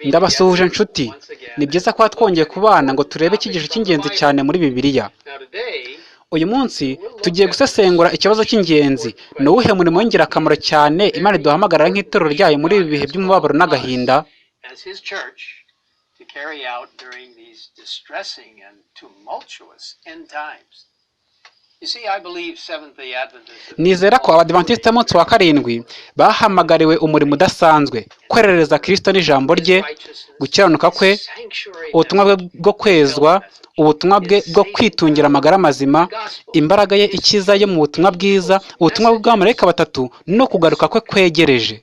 Ndabasuhuje nshuti. Ni byiza kuba twongeye kubana ngo turebe icyigisho cy'ingenzi cyane muri Bibiliya. Uyu munsi tugiye gusesengura ikibazo cy'ingenzi: ni uwuhe murimo w'ingirakamaro cyane Imana iduhamagarira nk'itorero ryayo muri ibi bihe by'umubabaro n'agahinda? As his church to carry out during these distressing and tumultuous end times. You see, I believe Seventh-day Adventists Nizera ko Abadivantisite b'umunsi wa karindwi bahamagariwe umurimo udasanzwe: kwerereza Kristo n'ijambo rye, gukiranuka kwe, ubutumwa bwe bwo kwezwa, ubutumwa bwe bwo kwitungira amagara mazima, imbaraga ye ikiza yo mu butumwa bwiza, ubutumwa bw'abamarayika batatu no kugaruka kwe kwegereje.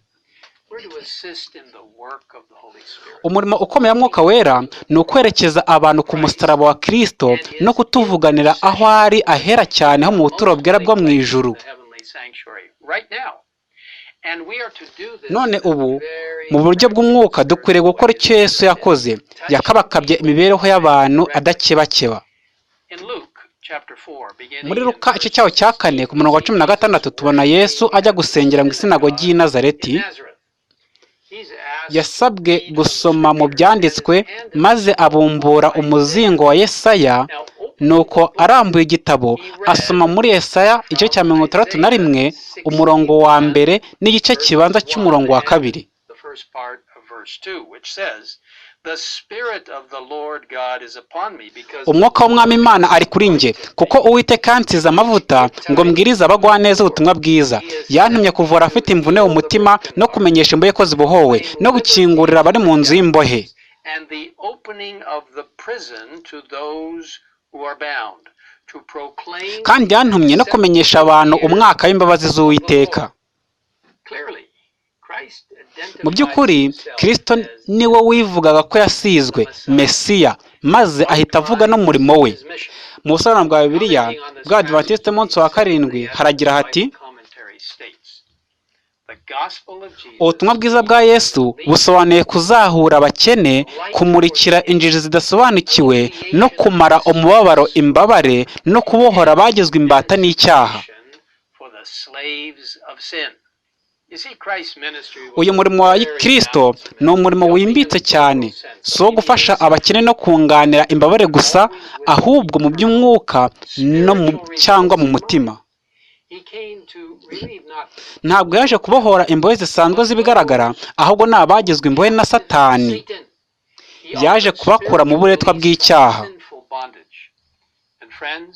We're to assist in the work of the Holy Spirit. Umurimo ukomeye wa Mwuka Wera ni ukwerekeza abantu ku musaraba wa Kristo no kutuvuganira aho ari ahera cyane ho mu buturo bwera bwo mu ijuru. The heavenly sanctuary right now. And we are to do this None ubu, very mu buryo bw'umwuka, dukwiriye gukora icyo Yesu yakoze. Yakabakabye imibereho y'abantu adakebakeba. In Luke chapter 4, beginning Muri in Luka igice cyaho cya 4, ku murongo wa 16, tubona Yesu ajya gusengera mu isinagogi y'i Nazareti. in Nazareth. He's asked Yasabwe gusoma mu byanditswe, maze abumbura umuzingo wa Yesaya. Now Nuko arambuye igitabo, asoma muri Yesaya igice cya 61, umurongo wa mbere n'igice kibanza cy'umurongo wa kabiri. The first part of verse 2, which says, "The Spirit of the Lord God is upon me because "Umwuka w'Umwami Imana ari kuri njye, kuko Uwiteka yansize amavuta ngo mbwirize abagwaneza ubutumwa bwiza. Yantumye kuvura abafite imvune mu mutima, no kumenyesha imbohe ko zibohowe, no gukingurira abari mu nzu y'imbohe." and the opening of the prison to those who are bound, to proclaim "Kandi yantumye no kumenyesha abantu umwaka w'imbabazi z'Uwiteka." Clearly, Christ Mu by'ukuri, Kristo niwe wivugaga ko yasizwe, Mesiya, maze ahita avuga n'umurimo we. Mu busobanuro bwa Bibiliya bw'Abadivantisite umunsi wa karindwi haragira hati: "Ubutumwa bwiza bwa Yesu busobanuye kuzahura abakene, kumurikira injiji zidasobanukiwe, no kumara umubabaro imbabare, no kubohora abagizwe imbata n'icyaha." For the slaves of sin. You see, Christ's ministry was Uyu murimo wa Kristo ni umurimo wimbitse cyane. Si uwo gufasha abakene no kunganira imbabare gusa, ahubwo mu by'umwuka no mu cyangwa mu mutima. He came to relieve not Ntabwo yaje kubohora imbohe zisanzwe z'ibigaragara, ahubwo ni abagizwe imbohe na Satani. Satan. He Yaje offered kubakura mu buretwa bw'icyaha. sinful bondage. And friends,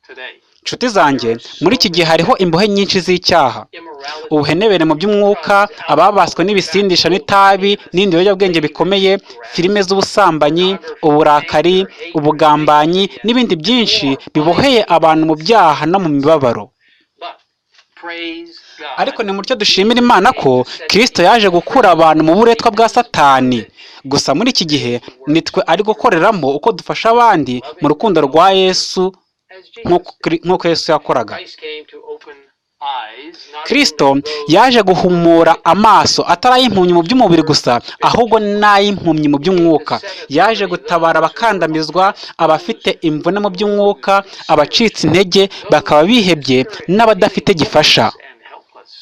today, Nshuti zanjye, muri iki gihe hariho imbohe nyinshi z'icyaha: immorality, ubuhenebere mu by'umwuka, ababaswe n'ibisindisha n'itabi n'ibindi biyobyabwenge bikomeye, filime z'ubusambanyi, uburakari, ubugambanyi n'ibindi byinshi biboheye abantu mu byaha no mu mibabaro. But praise God. Ariko nimutyo dushimira Imana ko Kristo yaje gukura abantu mu buretwa bwa Satani. Gusa muri iki gihe nitwe ari gukoreramo uko dufasha abandi mu rukundo rwa Yesu, As Jesus nk'uko Yesu yakoraga. Christ came to open eyes, not Kristo only those yaje guhumura amaso atari ay'impumyi mu by'umubiri gusa, ahubwo n'ay'impumyi mu by'umwuka. Yaje gutabara abakandamizwa, abafite imvune mu by'umwuka, abacitse intege bakaba bihebye n'abadafite gifasha. and helpless.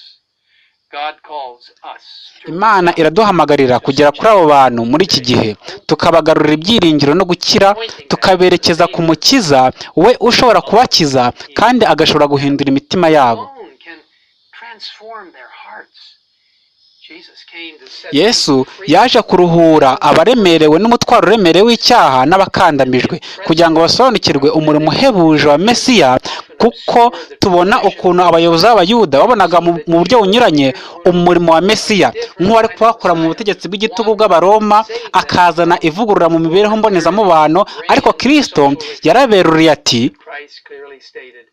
God calls us to Imana iraduhamagarira kugera kuri abo bantu muri iki gihe, tukabagarurira ibyiringiro no gukira, tukaberekeza ku Mukiza, we ushobora kubakiza kandi agashobora guhindura imitima yabo. alone can transform their hearts. Jesus came to set Yesu them free. yaje kuruhura abaremerewe n'umutwaro uremereye w'icyaha n'abakandamijwe, kugira ngo basobanukirwe umurimo uhebuje wa Mesiya, kuko tubona ukuntu abayobozi b'Abayuda babonaga mu buryo bunyuranye umurimo wa Mesiya, nk'uwari kuhakora mu butegetsi bw'igitugu bw'Abaroma, akazana ivugurura mu mibereho mbonezamubano. Ariko Kristo yaraberuriye ati: Christ clearly stated,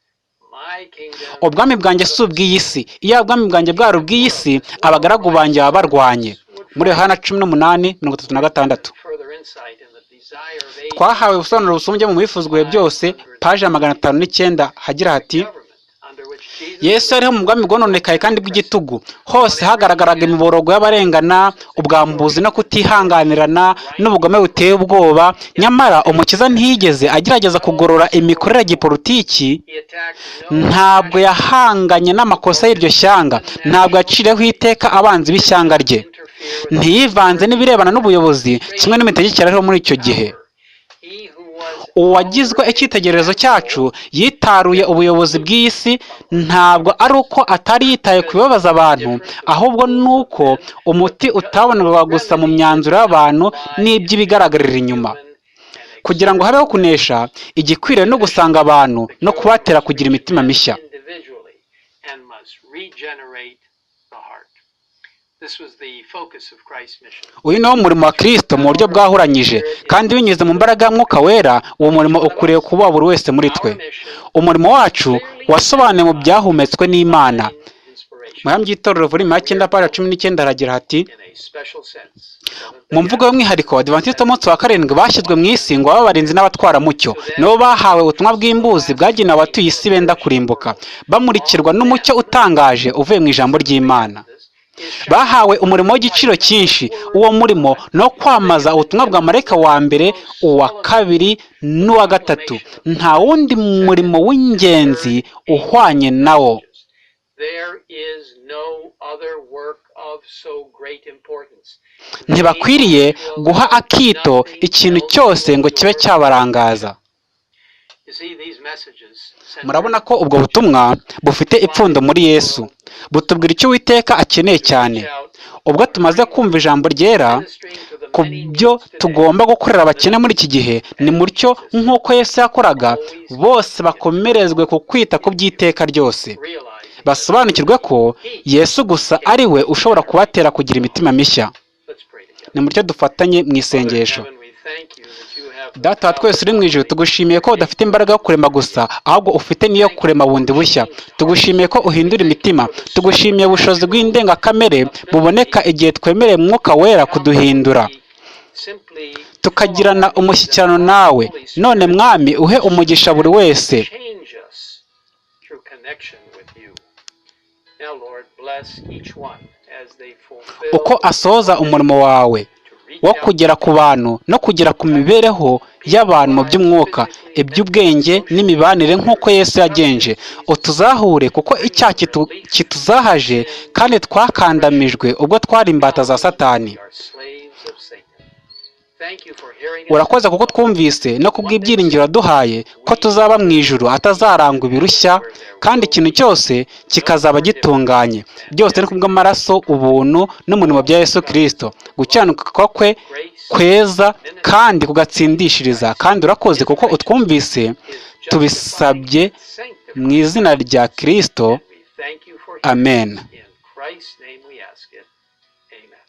"My kingdom "Ubwami bwanjye si ubw'iyi si. Iyo ubwami bwanjye bwari ubw'iyi si, abagaragu banjye baba barwanye." Muri Yohana 18:36. further insight in the Desire of Ages Twahawe ubusobanuro busumbye mu Bifuzwa Byose, paji ya 509, hagira hati: government under which Jesus "Yesu yariho mu bwami bwononekaye kandi bw'igitugu. Hose hagaragaraga imiborogo y'abarengana, ubwambuzi no kutihanganirana n'ubugome buteye ubwoba. Nyamara Umukiza ntiyigeze agerageza kugorora imikorere ya gipolitiki. He attacked no Ntabwo yahanganye n'amakosa y'iryo shyanga. Ntabwo yaciriyeho iteka abanzi b'ishyanga rye." interference. Ntiyivanze n'ibirebana n'ubuyobozi kimwe n'imitegekere ariho muri icyo gihe. Uwagizwe icyitegererezo cyacu yitaruye ubuyobozi bw'iyi si, ntabwo ari uko atari yitaye ku bibabaza abantu, ahubwo ni uko umuti utabonerwa gusa mu myanzuro y'abantu n'iby'ibigaragarira inyuma. Kugira ngo habeho kunesha, igikwiriye no gusanga abantu no kubatera kugira imitima mishya. Individually and must regenerate the heart. This was the focus of Christ's mission. Uyu ni wo murimo wa Kristo mu buryo bwahuranyije, kandi binyuze mu mbaraga y'Umwuka Wera, uwo murimo ukwiriye kuba buri wese muri twe. Our mission Umurimo wacu wasobanuwe mu byahumetswe n'Imana. inspiration Mu ihame ry'itorero, volume ya 9, paji 19, haragira hati: in a special sense. Mu mvugo y'umwihariko, Abadivantisiti b'umunsi wa karindwi bashyizwe mu isi ngo babe abarinzi n'abatwaramucyo. Nibo bahawe ubutumwa bw'imbuzi bwagenewe abatuye isi benda kurimbuka, bamurikirwa n'umucyo utangaje uvuye mu ijambo ry'Imana. Bahawe umurimo w'igiciro cyinshi. Uwo murimo ni uwo kwamamaza ubutumwa bwa marayika wa mbere, uwa kabiri n'uwa gatatu. Nta wundi murimo w'ingenzi uhwanye nawo. There is no other work of so great importance. Ntibakwiriye guha akito ikintu cyose ngo kibe cyabarangaza. You see, these messages Murabona ko ubwo butumwa bufite ipfundo muri Yesu, butubwira icyo Uwiteka akeneye cyane. Ubwo tumaze kumva ijambo ryera ku byo tugomba gukorera abakene muri iki gihe, ni mutyo nk'uko Yesu yakoraga, bose bakomerezwe ku kwita ku by'iteka ryose, realizing basobanukirwe ko Yesu gusa ari we ushobora kubatera kugira imitima mishya. Let's pray together. Ni mutyo dufatanye mu isengesho. Father in heaven, we thank you that you have the Data wa twese uri mu ijuru, tugushimiye ko udafite imbaraga yo kurema gusa, ahubwo ufite n'iyo kurema bundi bushya. Tugushimiye ko uhindura imitima. Tugushimiye ubushobozi bw'indengakamere buboneka igihe twemereye Mwuka Wera kuduhindura, simply tukagirana umushyikirano nawe. None Mwami, uhe umugisha buri wese change us through connection with you. Now, Lord, bless each one as they fulfill uko asohoza umurimo wawe to reach wo out kugera ku bantu no kugera ku mibereho y'abantu mu by'umwuka, iby'ubwenge n'imibanire nk'uko Yesu yagenje. Utuzahure, kuko icyaha kituzahaje kandi twakandamijwe ubwo twari imbata za Satani. We are slaves of Satan. Thank you for hearing us. Urakoze kuko twumvise no kubw'ibyiringiro waduhaye ko tuzaba mu ijuru atazarangwa ibirushya, kandi ikintu cyose kikazaba gitunganye. Byose ni kubw'amaraso, ubuntu n'umurimo bya Yesu Kirisito, gukiranuka kwe Grace kweza kandi kugatsindishiriza. Kandi urakoze kuko utwumvise. is Tubisabye justifying and mu izina rya Kirisito. And we thank you for hearing Amen. us. In Christ's name we ask it. Amen.